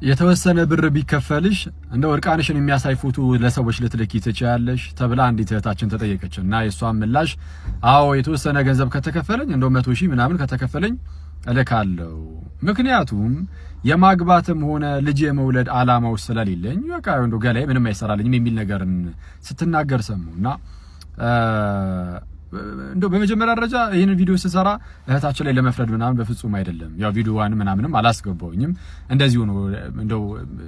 የተወሰነ ብር ቢከፈልሽ እንደው እርቃንሽን የሚያሳይ ፎቶ ለሰዎች ልትልኪ ትችያለሽ ተብላ አንዲት እህታችን ተጠየቀች እና የእሷን ምላሽ አዎ የተወሰነ ገንዘብ ከተከፈለኝ እንደው 100,000 ምናምን ከተከፈለኝ እልካለሁ። ምክንያቱም የማግባትም ሆነ ልጅ የመውለድ አላማው ስለሌለኝ በቃ እንደው ገላዬ ምንም አይሰራልኝም የሚል ነገርን ስትናገር ሰሙ እና እንደው በመጀመሪያ ደረጃ ይህንን ቪዲዮ ስሰራ እህታችን ላይ ለመፍረድ ምናምን በፍጹም አይደለም። ያው ቪዲዮዋን ምናምንም አላስገባውኝም እንደዚሁ ነው። እንደው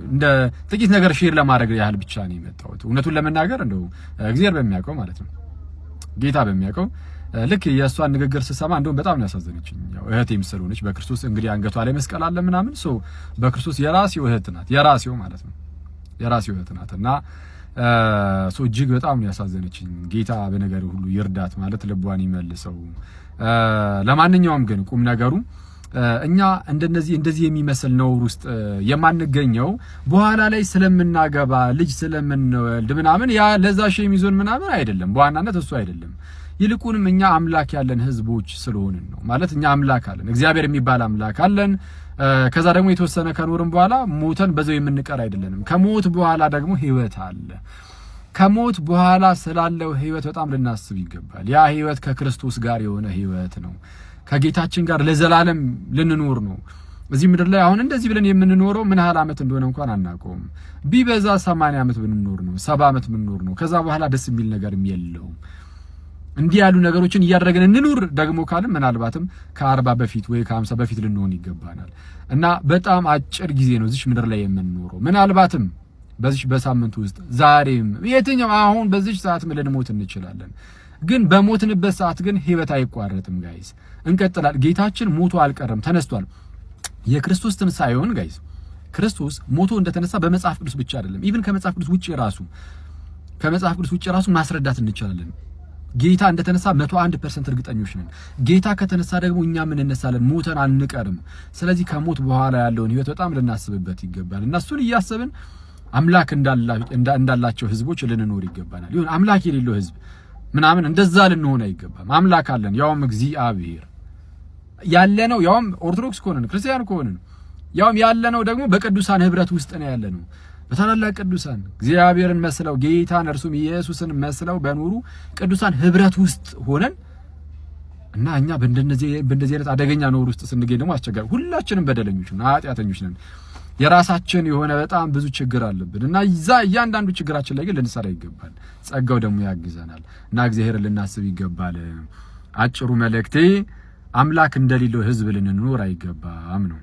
እንደ ጥቂት ነገር share ለማድረግ ያህል ብቻ ነው የመጣሁት። እውነቱን ለመናገር እንደው እግዚአብሔር በሚያውቀው ማለት ነው፣ ጌታ በሚያውቀው ልክ የእሷን ንግግር ስሰማ እንደውም በጣም ነው ያሳዘነችኝ። ያው እህቴም ስለሆነች በክርስቶስ እንግዲህ አንገቷ ላይ መስቀል አለ ምናምን፣ so በክርስቶስ የራሴው እህት ናት፣ የራሴው ማለት ነው፣ የራሴው እህት ናት እና so እጅግ በጣም ነው ያሳዘነችኝ። ጌታ በነገር ሁሉ ይርዳት ማለት ልቧን ይመልሰው። ለማንኛውም ግን ቁም ነገሩ እኛ እንደነዚህ እንደዚህ የሚመስል ነውር ውስጥ የማንገኘው በኋላ ላይ ስለምናገባ ልጅ ስለምንወልድ ምናምን ያ ለዛ shame ይዞን ምናምን አይደለም። በዋናነት እሱ አይደለም። ይልቁንም እኛ አምላክ ያለን ህዝቦች ስለሆንን ነው። ማለት እኛ አምላክ አለን፣ እግዚአብሔር የሚባል አምላክ አለን። ከዛ ደግሞ የተወሰነ ከኖርን በኋላ ሞተን በዛው የምንቀር አይደለንም። ከሞት በኋላ ደግሞ ህይወት አለ። ከሞት በኋላ ስላለው ህይወት በጣም ልናስብ ይገባል። ያ ህይወት ከክርስቶስ ጋር የሆነ ህይወት ነው። ከጌታችን ጋር ለዘላለም ልንኖር ነው። እዚህ ምድር ላይ አሁን እንደዚህ ብለን የምንኖረው ምን ያህል ዓመት እንደሆነ እንኳን አናውቀውም። ቢበዛ 80 ዓመት ብንኖር ነው፣ 70 ዓመት ብንኖር ነው። ከዛ በኋላ ደስ የሚል ነገርም የለውም። እንዲህ ያሉ ነገሮችን እያደረግን እንኑር ደግሞ ካልን ምናልባትም ከ40 በፊት ወይ ከ50 በፊት ልንሆን ይገባናል። እና በጣም አጭር ጊዜ ነው እዚች ምድር ላይ የምንኖረው። ምናልባትም በዚች በሳምንቱ ውስጥ ዛሬም የትኛው አሁን በዚች ሰዓትም ልንሞት እንችላለን። ግን በሞትንበት ሰዓት ግን ህይወት አይቋረጥም guys፣ እንቀጥላል። ጌታችን ሞቶ አልቀረም፣ ተነስቷል። የክርስቶስ ትንሣኤውን guys፣ ክርስቶስ ሞቶ እንደተነሳ በመጽሐፍ ቅዱስ ብቻ አይደለም፣ even ከመጽሐፍ ቅዱስ ውጪ ራሱ ከመጽሐፍ ቅዱስ ውጪ ራሱ ማስረዳት እንችላለን። ጌታ እንደተነሳ 101% እርግጠኞች ነን። ጌታ ከተነሳ ደግሞ እኛም እንነሳለን፣ ሞተን አንቀርም። ስለዚህ ከሞት በኋላ ያለውን ህይወት በጣም ልናስብበት ይገባል እና እሱን እያሰብን አምላክ እንዳላቸው ህዝቦች ልንኖር ይገባናል። ይሁን አምላክ የሌለው ህዝብ ምናምን እንደዛ ልንሆን አይገባም። አምላክ አለን፣ ያውም እግዚአብሔር ያለነው፣ ያውም ኦርቶዶክስ ከሆንን ክርስቲያን ከሆንን ያውም ያለነው ደግሞ በቅዱሳን ህብረት ውስጥ ነው ያለነው። በታላላቅ ቅዱሳን እግዚአብሔርን መስለው ጌታን እርሱም ኢየሱስን መስለው በኖሩ ቅዱሳን ህብረት ውስጥ ሆነን እና እኛ በእንደዚህ አይነት አደገኛ ነውር ውስጥ ስንገኝ ደግሞ አስቸጋሪ። ሁላችንም በደለኞች ነን፣ ኃጢአተኞች ነን። የራሳችን የሆነ በጣም ብዙ ችግር አለብን እና እዛ እያንዳንዱ ችግራችን ላይ ግን ልንሰራ ይገባል። ጸጋው ደግሞ ያግዘናል እና እግዚአብሔርን ልናስብ ይገባል። አጭሩ መልእክቴ አምላክ እንደሌለው ህዝብ ልንኖር አይገባም ነው።